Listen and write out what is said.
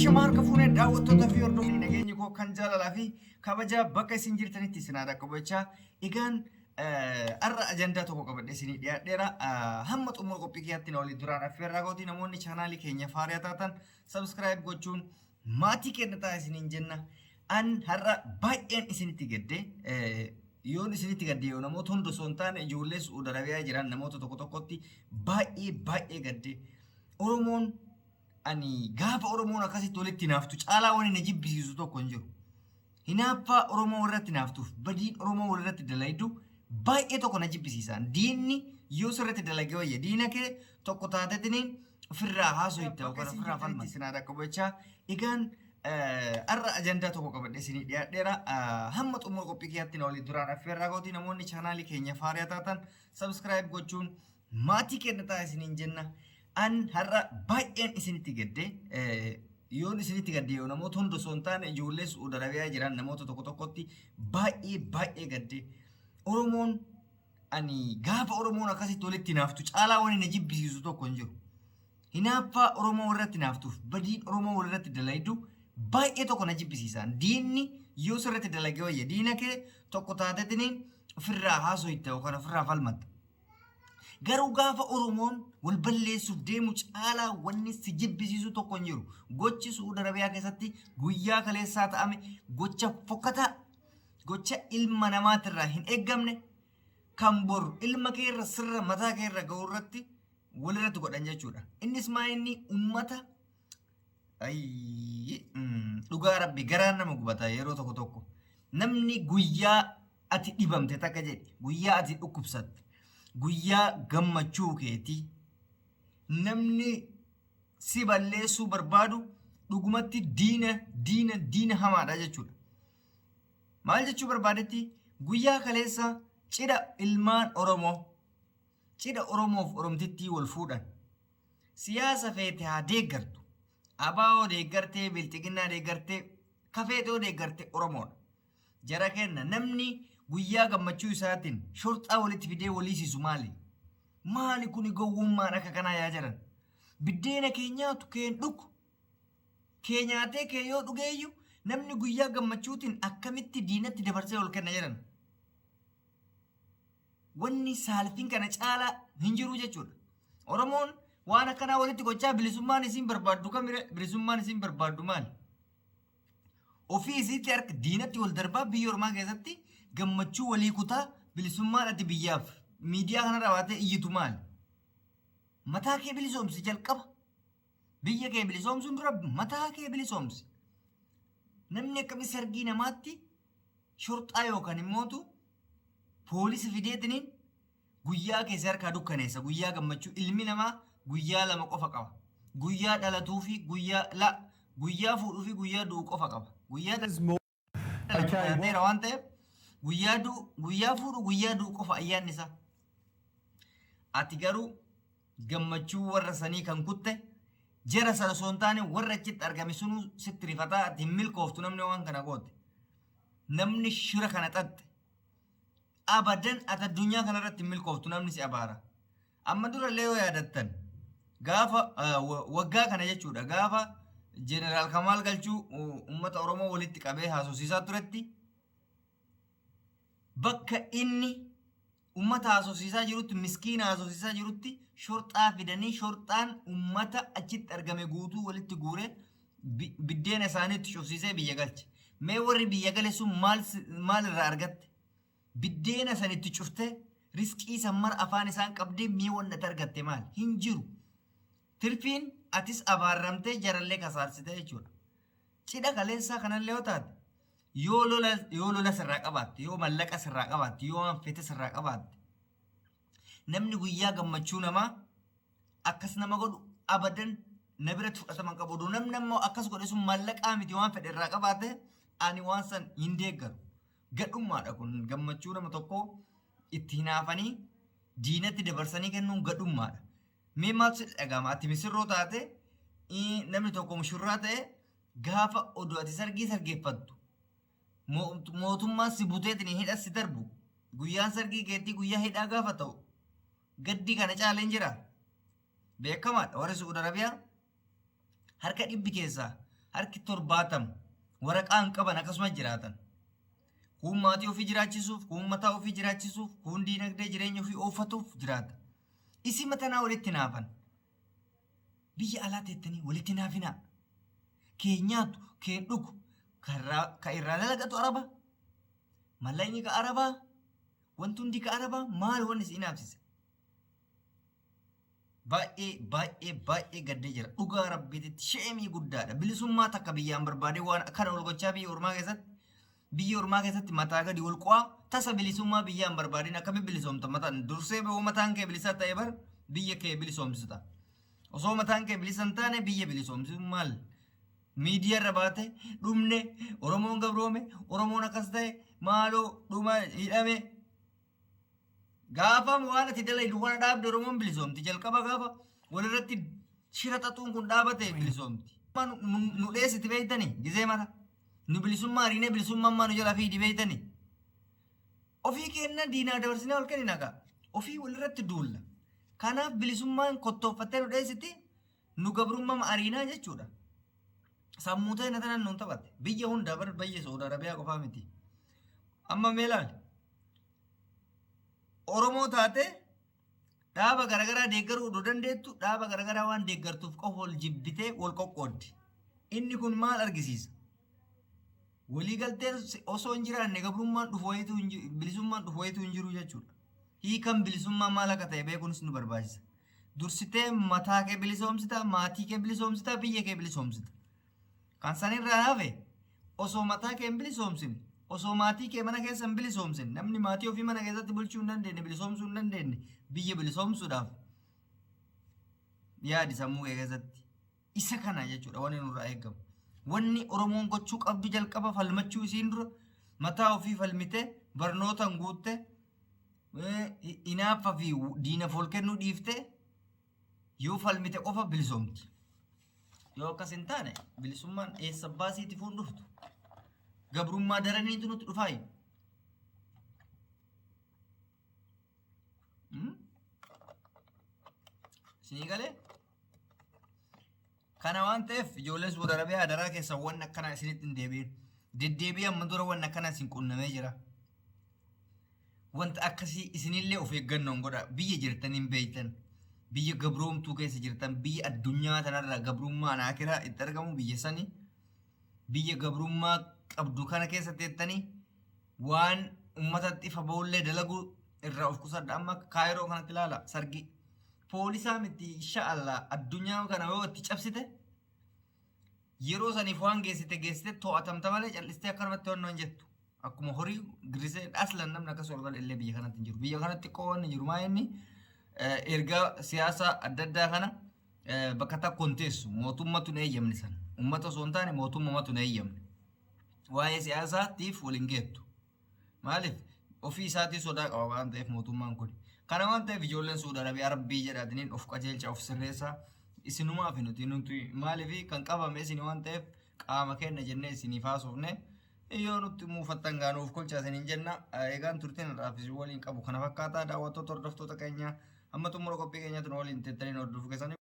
Ashama harka fuunee daawwattoota fi hordofni nageenyi koo kan jaalalaa fi kabaja bakka isin jirtanitti isin haa dhaqqabu jechaa egaan har'a ajandaa tokko qabadhee isinii dhiyaadheera. Hamma xumura qophii kiyyaatti na waliin duraan affeerraa gootii namoonni chaanaalii keenya faariyaa taatan subscribe gochuun maatii keenya ta'a isiniin jenna. An har'a baay'een isinitti gadde yoon isinitti gadde yoo namoota hunda osoo hin taane ijoollee Su'uud Arabiyaa jiran namoota tokko tokkotti baay'ee baay'ee gadde. Oromoon ani gaafa Oromoon akkasitti walitti hinaaftu caalaa wani na jibbisiisu tokko hin jiru. Hinaaffaa Oromoo walirratti hinaaftuuf badiin Oromoo walirratti dalaydu baay'ee tokko na jibbisiisa. Diinni yoo sirratti dalage wayya diina kee tokko taatetiniin ofirraa haasoyta yookaan ofirraa falmatta. Isin haa dhaqqabu jechaa egaan har'a ajandaa tokko qabadhee isinii dhiyaadheera. Hamma xumura qophii kiyyaatti na waliin duraan affeerraa gootii namoonni chaanaalii keenya faariyaa taatan subscribe gochuun maatii keenya ta'a isiniin jenna. An har'a baay'een isinitti gadde yoon isinitti gadde yoo namoota hunda osoo hin taane ijoollee Su'uud Arabiyaa jiran namoota tokko tokkotti baay'ee baay'ee gadde. Oromoon ani gaafa Oromoon akkasitti walitti hinaaftu caalaa wani na jibbisiisu tokko hin jiru. Hinaaffaa Oromoo walirratti hinaaftuuf badiin Oromoo walirratti dalaydu baay'ee tokko na jibbisiisa. Diinni yoo sirratti dalage wayya diina kee tokko taatetiniin ofirraa haasoyta yookaan ofirraa falmatta. Garuu gaafa Oromoon wal balleessuuf deemu caalaa wanni si jibbisiisu tokko hin jiru. Gochi Su'uud Arabiyaa keessatti guyyaa kaleessaa ta'ame gocha fokkataa, gocha ilma namaatirraa hin eeggamne kan bor ilma keerra sirra mataa keerra ga'u irratti walirratti godhan jechuudha. Innis maa inni ummata dhugaa rabbi garaan nama gubata yeroo tokko tokko. Namni guyyaa ati dhibamte takka jedhi guyyaa ati dhukkubsatte guyyaa gammachuu keetii namni si balleessuu barbaadu dhugumatti diina diina diina hamaadha jechuudha. Maal jechuu barbaadetti guyyaa kaleessa cidha ilmaan Oromoo cidha Oromoof Oromtittii wal fuudhan siyaasa feete haa deeggartu ABO deeggartee Bilxiginnaa deeggartee kafeetoo deeggarte Oromoodha. Jara kenna namni guyyaa gammachuu isaatiin shorxaa walitti fidee waliisisu maali? Maali kuni gowwummaan akka kanaa yaa jaran? Biddeena kee nyaatu keen dhugu. Kee nyaatee kee yoo dhugeeyyu namni guyyaa gammachuutiin akkamitti diinatti dabarsee ol kenna jedhan. Wanni saalfiin kana caalaa hin jiru jechuudha. Oromoon waan akkanaa walitti gochaa bilisummaan isiin barbaaddu kamire bilisummaan isiin barbaaddu maali? Ofii isiitti harka diinatti wal darbaa biyya ormaa keessatti gammachuu walii kutaa bilisummaan ati biyyaaf miidiyaa kanarra baatee iyyitu maali? Mataa kee bilisoomsi jalqaba. Biyya kee bilisoomsuun dura mataa kee bilisoomsi. Namni akkamii sargii namaatti shorxaa yookaan immootu poolisa fideetiniin guyyaa kee si harkaa dukkaneessa guyyaa gammachuu ilmi namaa guyyaa lama qofa qaba. Guyyaa dhalatuu fi guyyaa la guyyaa fuudhuu fi guyyaa du'u qofa qaba. Guyyaa dhalateera waan ta'eef guyyaa du'u guyyaa fuudhu guyyaa du'u qofa ayyaanni isaa. Ati garuu gammachuu warra sanii kan kutte jara sana osoo hin taane warra achitti argame sunuu sitti rifataa ati hin milkooftu namni waan kana goote. Namni shira kana xaxxe abadan ati addunyaa kanarratti hin milkooftu namni si abaara. Amma durallee yoo yaadattan gaafa waggaa kana jechuudha gaafa Jeneraal Kamaal Galchuu uummata Oromoo walitti qabee haasofsiisaa turetti bakka inni uummata haasofsiisaa jirutti miskiina haasofsiisaa jirutti shorxaa fidanii shorxaan uummata achitti argame guutuu walitti guuree biddeena isaaniitti cufsiisee biyya galche. Mee warri biyya gale sun maal maal irraa argatte? Biddeena san itti cuftee risqii san mara afaan isaan qabdee mee wanni ati argatte maal? Hin jiru. Tirfiin atis abaarramtee jarallee kasaarsite jechuudha. Cidha kaleessaa kanallee yoo taate yoo lola yoo lola sirraa qabaatte yoo mallaqa sirraa qabaatte yoo waan fete sirraa qabaatte namni guyyaa gammachuu namaa akkas nama godhu abadan na biratti fudhatama hin qabu. Odoo namni ammoo akkas godhe sun mallaqaa miti waan fedhe irraa qabaate ani waan san hin deeggaru. Gadhummaadha kun gammachuu nama tokkoo itti hinaafanii diinatti dabarsanii kennuun gadhummaadha. Mee maaltu sitti dhaga'ama? Ati misirroo taate namni tokko mushurraa ta'e gaafa odoo ati sargii sargeeffattu mootummaan si buteetiin hidha si darbu guyyaan sargii keetii guyyaa hidhaa gaafa ta'u gaddi kana caalee hin jira. Beekamaadha warri Su'uud Arabiyaa harka dhibbi keessaa Harki 70 waraqaa hin qaban akkasuma jiraatan. Kuun maatii ofii jiraachisuuf, kuun mataa ofii jiraachisuuf, kuun diinagdee jireenya ofii oofatuuf jiraata. Isii matanaa walitti naafan. Biyya alaa teettanii walitti naafinaa. Kee nyaatu, kee dhugu, ka irraa dalagatu araba. Mallaqni ka arabaa, wanti hundi ka arabaa maal wanni si inaafsise? Baay'ee baay'ee baay'ee gaddee jira. Dhugaa rabbiititti sheemii guddaadha. Bilisummaa takka biyyaan barbaadee waan akkana wal gochaa biyya ormaa keessatti biyya ormaa keessatti mataa gadi wal qo'aa tasa bilisummaa biyyaan barbaadeen akkamitti bilisoomta mataan dursee yoo mataan kee bilisaa ta'e bar biyya kee bilisoomsita. Osoo mataan kee bilisa hin taane biyya bilisoomsisu maal? Miidiyaa irra baate dhumne Oromoon gabroome Oromoon akkas ta'e maaloo dhuma hidhame Gaafa waan ati dalaydu kana dhaabde Oromoon bilisoomti. Jalqaba gaafa walirratti shira xaxuun kun dhaabate bilisoomti. Nu dheessiti beektani gizee mara. Nu bilisummaa ariinee bilisummaan maa nu jalaa fiidi beektani. Ofii keenna diinaa dabarsinee ol kennina gaa. Ofii walirratti duulla. Kanaaf bilisummaan kottooffattee nu dheessiti nu gabrummaa ariinaa jechuudha. Sammuu ta'e na tanaan nuun taphatte. Biyya hundaa bar biyya Saudi Arabiyaa qofaa miti. Amma mee ilaali. Oromoo taate dhaaba garaagaraa deeggaruu odoo dandeettu dhaaba garaagaraa waan deeggartuuf qofa wal jibbitee wal qoqqooddi. Inni kun maal argisiisa? Waliigalteen osoo hin jiraanne gabrummaan dhufu wayituu hin jiru, bilisummaan dhufu wayituu hin jiru jechuudha. Hiikan bilisummaa maal akka ta'e beekuunis nu barbaachisa. Dursitee mataa kee bilisoomsita, maatii kee bilisoomsita, biyya kee bilisoomsita. Kan sanirraa hafe osoo mataa kee hin bilisoomsine, osoo maatii kee mana keessa hin bilisoomsine, namni maatii ofii mana keessatti bulchuu hin dandeenye, bilisoomsuu hin dandeenye, biyya bilisoomsuudhaaf yaadi sammuu kee keessatti. Isa kana jechuudha wanni nurraa eegamu. Wanni Oromoon gochuu qabdu jalqaba falmachuu isiin dura mataa ofii falmite barnootaan guutte inaaffa fi diinaaf ol kennuu dhiifte yoo falmite qofa bilisoomti. Yoo akkas hin taane bilisummaan eessa baasiiti fuun dhuftu. Gabrummaa daraniitu nutti dhufaayu. Isinii galee? Kana waan ta'eef ijoolleen Suudi Arabiyaa adaraa keessan wanni akkanaa isinitti hin deebi'in. Deddeebi'ee amma dura wanni akkanaa isin qunnamee jira. Wanta akkasii isinillee of eeggannoon godha. Biyya jirtan hin beektan. Biyya gabroomtuu keessa jirtan. Biyya addunyaa tanarra gabrummaan akiraa itti argamu biyya sani. Biyya gabrummaa qabdu kana keessa teettanii waan uummatatti ifa ba'ullee dalaguu irraa of qusadha. Amma kaayiroo kanatti ilaala sargii. Poolisaa miti insha Allah addunyaa kana yoo itti cabsite yeroo saniif waan geessite geessite to'atamta malee cal'istee akkanumatti waan hin jettu. Akkuma horii girrisee aslan namni akkas ol gala illee biyya kanatti hin jiru. Biyya kanatti xiqqoo waan jiru maa inni ergaa siyaasaa adda addaa kana bakka takko hin teessu. Mootummatu hin eeyyamne sana. Uummata osoo hin taane mootummatu hin eeyyamne. Waa'ee siyaasaatiif wal hin geettu. Maaliif ofii isaatii sodaa qaba waan ta'eef mootummaan kun. Kana waan ta'eef ijoolleen Suudi Arabiyaa rabbii jedhaatiniin of qajeelcha of sirreessa. Isinumaaf nuti nuti maaliif kan qabame isin waan ta'eef qaama kenna jennee isiniif haasofne yoo nutti muufattan gaanuuf kolchaa isiniin jenna. Egaan turtiin har'aaf isin waliin qabu kana fakkaataa daawwattoota hordoftoota keenya hamma xumura qophii keenyaatti nu waliin teettaniin hordofuu keessanii.